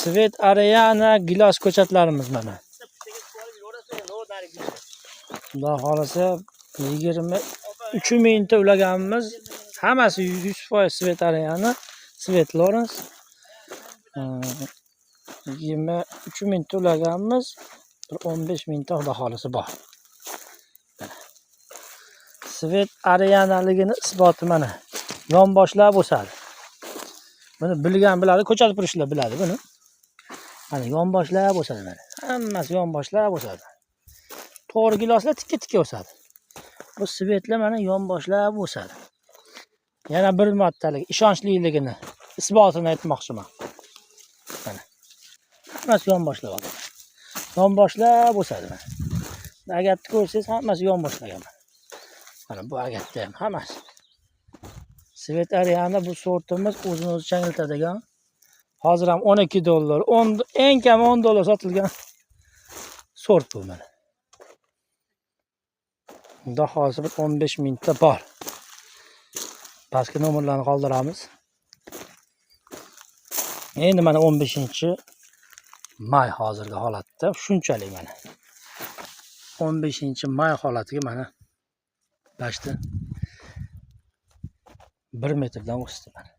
Svet Ariana gilos ko'chatlarimiz mana. Xudo xohlasa 23 mingta ulaganmiz. Hammasi 100% Svet Ariana, Svet Lawrence. 23 mingta ulaganmiz. Bir 15 mingta xudo xohlasa bor. Svet Arianaligini isboti mana. Yonboshlab o'sadi. Buni bilgan biladi, ko'chat purishlar biladi buni. Mana yonboshlab o'sadi mana. Hammasi yonboshlab o'sadi. To'g'ri giloslar tikka-tikka o'sadi. Bu svetlar mana yonboshlab o'sadi. Yana bir martalik ishonchliligini isbotini aytmoqchiman. Mana. Hammasi yonboshlab o'sadi. Yonboshlab o'sadi mana. Agatni ko'rsangiz hammasi yonboshlagan. Mana bu agatda ham hammasi. Svet Ariana bu sortimiz o'zini o'zi changlatadigan. Hozir ham 12 dollar, 10, eng kami 10 dollar sotilgan sort bu mana. Xudo xohlasa bir 15 mingta bor. Pastki nomerlarni qoldiramiz. Endi mana 15 may hozirgi holatda shunchalik mana. 15 may holatiga mana почти 1 metrdan o'sdi mana.